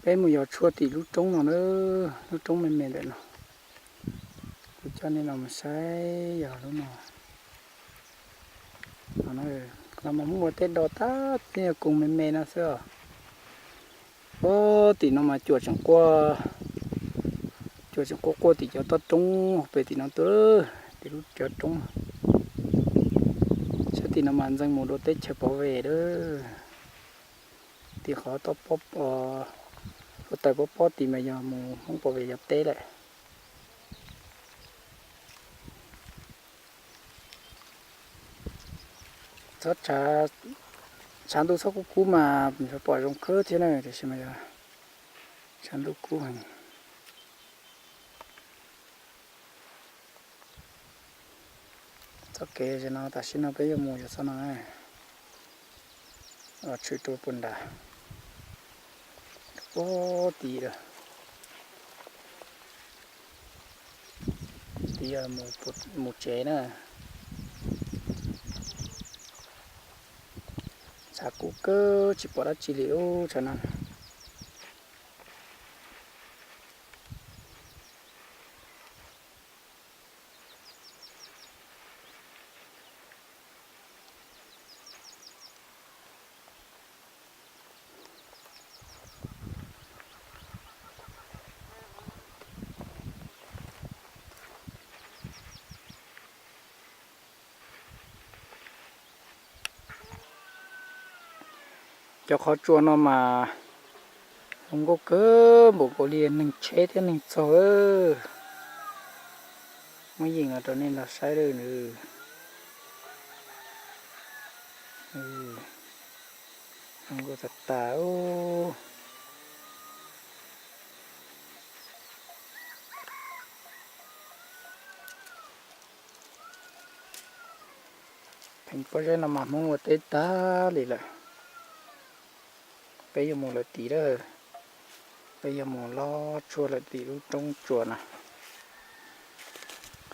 Peb mus yos tshuaj tim lub roob no na, lub roob me me ntawm no. Kuv coj nej los mus saib yog lub no. No mas Hmoob ua teb do tag, tib yog koog me me no xwb os. Tim no mas cuam tseem quaj, cuam tseem quaj quaj tim cov toj roob pem tim no tuaj, tim lub cov roob. Saib tim no mas ntxeev mus dua teb chaws Pov Vem lawm. Tim qhov toj pob, ua taws pob pob tid mas yog mus Hmoob Pov Vem yos teb lawm. Txhob, tshav ntuj txhob kub kub mas pom zoo kawg thiab na, tiam sis mas yog tshav ntuj kub heev. Txoj kev no tam sim no peb yuav mus yog txoj no, tshwm rau puag nrad, puag tid lawm. Tid mus tsev na. Tshav kub kawg tsis pom dab tsi li ub tshav no. Cov qhov tsua no mas zoo nkauj kawg npaum nkaus li neeg tsheb thiab neeg txaug. Muab yeej los rau nej nrog saib lawm. Zoo nkauj tas tas. Pheej pob zeb no mas Hmoob ua teb tag li lawm. Peb yuav mus lawm tid lawm. Peb yuav mus lov tshuaj lawm tim lub roob tsua no.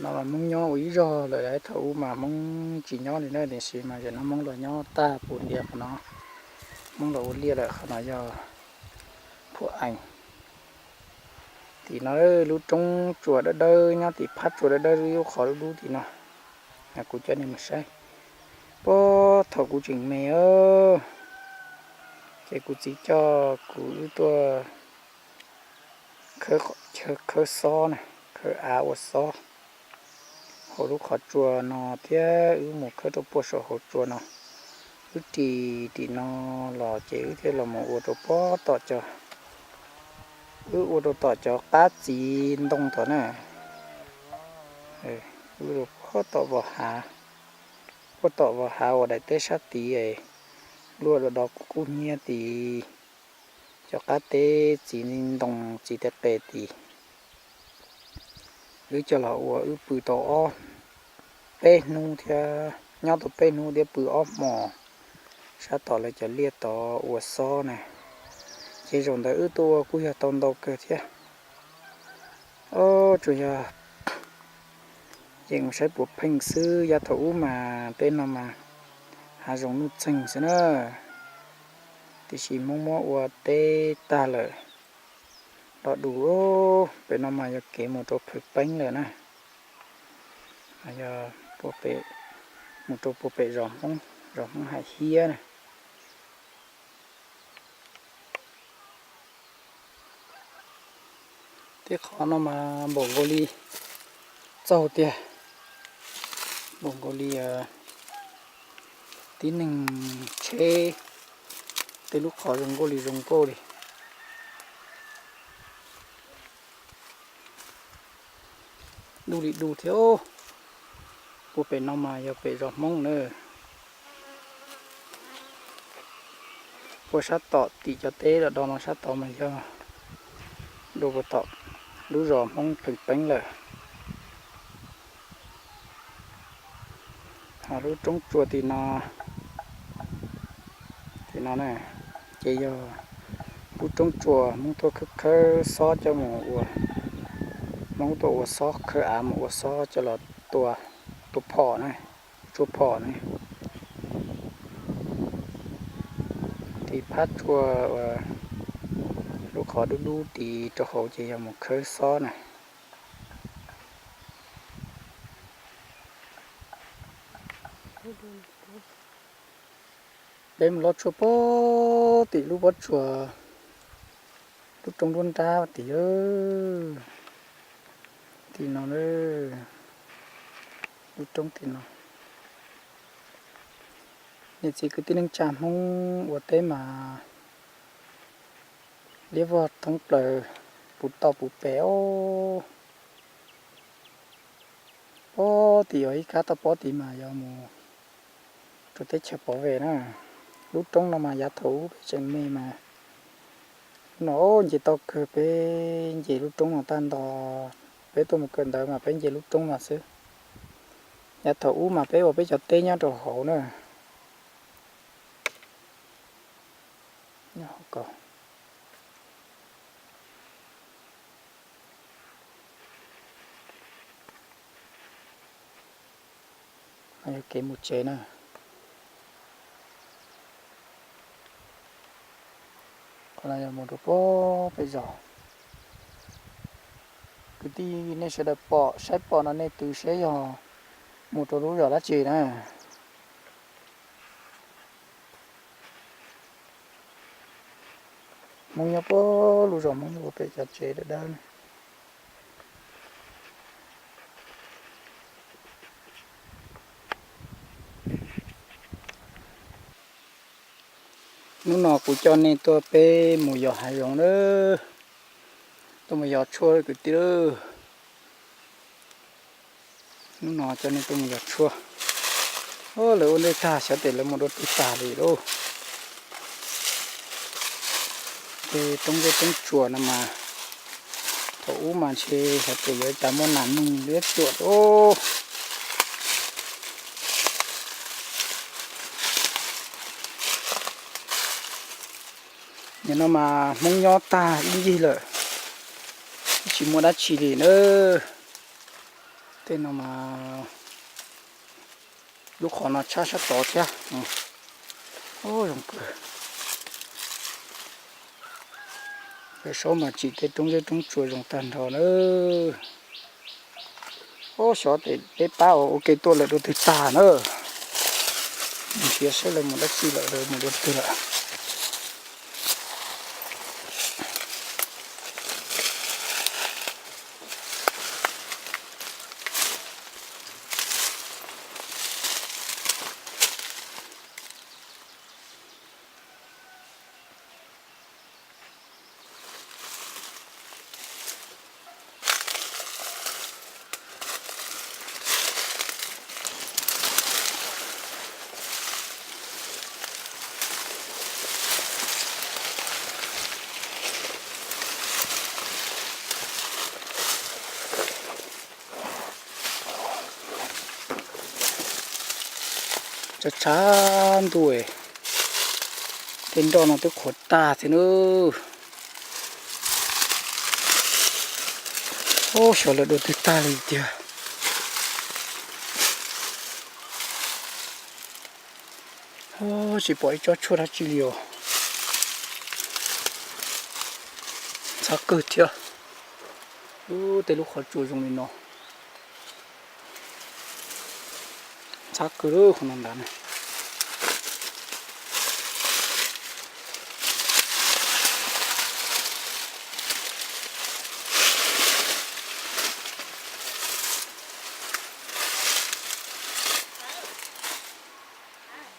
No mas Hmoob nyob ua ib zog lawm, thaum ub mas Hmoob tsis nyob li na, tiam sis mas zaum no Hmoob los nyob tag puag ntiaj qhov no. Hmoob los ua liaj lawm, qhov no yog Phuam Ees. Tim no lub roob tsua dawb dawb nyob tim phab tsua dawb dawb lub qhov dub dub tim no. Kuv coj nej mus saib. Puag thaum kuv tseem me, ces kuv txiv coj kuv wb tuaj khawb xob na, khawb av ua xob. Hauv lub qhov tsua no thiab wb mus khawb rau puag saum hauv tsua no. Wb ris tim no los ces wb thiaj los mus ua rau puag tom cov, wb ua rau tom cov qab txiv ntoo tom na. Wb ua puag tom vos hav, puag tom vos hav uas daim teb sab tid, luaj do do kub kub hnyiab tid, cov qab teb txiv ntoo txiv teb qe tid. Wb coj los ua wb pw tau ob peb hnub thiab, nyob tau peb hnub thiab pw ob hmos. Sab tom lawv cov liaj tod ua xob na, ces zaum ntawd wb tuaj ua kuj yog tau ntau kawg thiab. Tsuas yog yeej mus saib puas pheej xwb, yav thaum ub mas tej no mas hav zoov nuj txeeg xwb na, tiam sis Hmoob muab ua teb tag lawm. Los dus pem no mas yog kev mus rau Phwv Peeb lawm na. Yog mus rau puag pem zos Hmoob, zos Hmoob Hais Hiab na. Tej qhov no mas npaum nkaus li txaug tiag, npaum nkaus li tib neeg tsheb, tej lub qhov zoo nkauj li zoo nkauj li. Dub li dub thiab. Puag pem no mas yog pem zos Hmoob na. Puag sab tom tim cov teb los do no sab tod mas yog dua puag tom lub zos Hmoob Phwv Peeb lawm. Ho lub roob tsua tim no, tim no na, ces yog lub roob tsua Hmoob tuaj khawb khawb xob coj mus ua, Hmoob tuaj ua xob khawb av mus ua xob coj los tua, tua phom na, tsua phom na. Tim phab tsua uas Lub qhov dub dub tid rau hauv ces yog mus khawb xob na. Peb mus lov tshuaj puag tim lub pob tsuas, lub roob nruab nrab tim, tim no, lub roob tim no. Niam txiv kwv tij neej tsa Hmoob ua teb mas liab vog thoob plaws, puv toj puv pes os. Pob tid yog ib kab toj pob tid mas yog mus rau teb chaws Pov Vem na. Lub roob no mas yav thaum ub peb tseem me mas, no nce tau kawg, peb nce lub roob no tag nto, peb tuaj mus kawm ntawv mas peb nce lub roob no xwb. Yav thaum ub mas peb ua peb cov teb nyob rau hauv na. Yog kev mus tsev na. Qhov no yog mus rau puag pem zos. Kwv tij nej sawv daws pom saib pom no nej twv seb yog mus rau lub zos dab tsi na. Hmoob nyob puag lub zos Hmoob nyob puag pem cov tsev dawb dawb. Hnub no kuv coj nej tuaj peb mus yos hav zoov na, tuaj mus yos tshuaj kwv tij. Hnub no coj nej tuaj mus yos tshuaj. Lawv ua ntej tag xyov tes lawv mus dua twg tag li lauj. Tej roob zeb roob tsuas no mas thaum ub mas ntshe xyov tes yuav cas muaj nas noog liab tsuam lauj. Nim no mas Hmoob nyob tag ib ncig lawm, tsis muaj dab tsi li na. Tej no mas lub qhov no tshab sab tod thiab. Zoo kawg. Yawm saub mas tsim tej roob zeb roob tsuas zoo tag nrho na. Ob xyov tes peb pab ua ke tuaj lawm dua twg tag na. Nrhiav saib lawv mus dab tsi lawm, lawv mus dua twg lawm. Tshav tshav ntuj, tej nroj no twb qhuav tag thiab na. Ub, xyov lawv dua twg tag li tiag. Ub, tsis pom ib tsob tshuaj dab tsi li os. Ntxhab kawg thiab. Ub, tej lub qhov tsua zoo li no. Ntxhab kawg lub qhov no ntag na.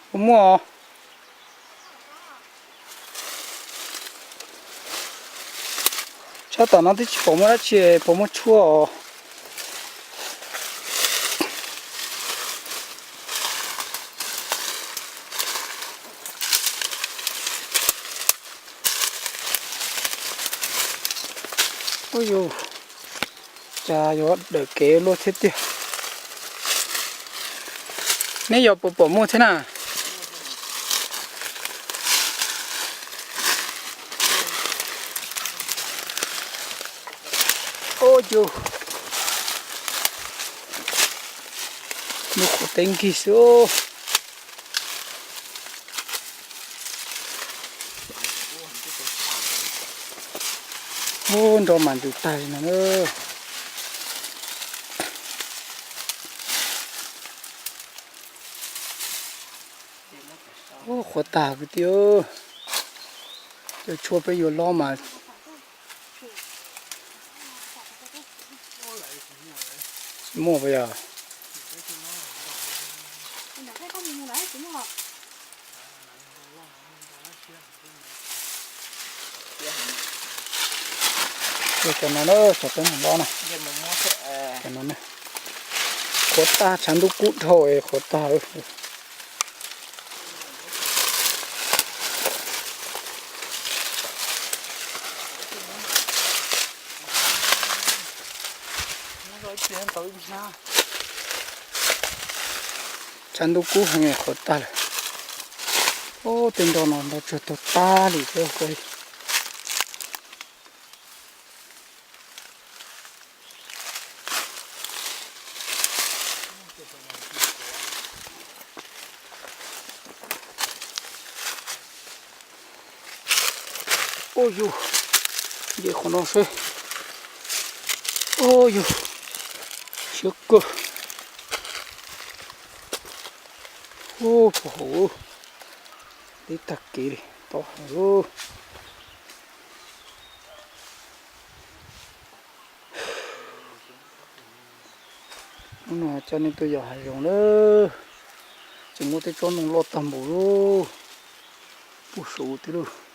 Puas muaj? Sab tom no twb tsis pom muaj dab tsi, pom muaj tshuaj os. Ub yus, cas yuav dawm kev luaj thiab tiag. Neb yog puas pom muaj thiab na? Ub yus, lub qhov teb nkig xwb. Ub, nroj mas ntws tag li no na. Ub, qhuav tag kwv tij. Cov tshuaj peb yuav lob mas tsis muaj pas yog. Cov no na, cov peb mus lob na. Cov no na. Qhuav tag, tshav ntuj kub dhau es qhuav tag. Tshav ntuj kub heev qhuav tag lawm. Ub, tej nroj no nroj tsuag tag tag li thiab. Ub yug, nce qhov no seb. Ub yug, siab kawg. Ub, puag hauv, teb tag kev li, tob heev. Hnub no coj nej tuaj yos hav zoov na, tseem muaj tej tsob ntoo loj tag npaum li, puag saud thiab lauj.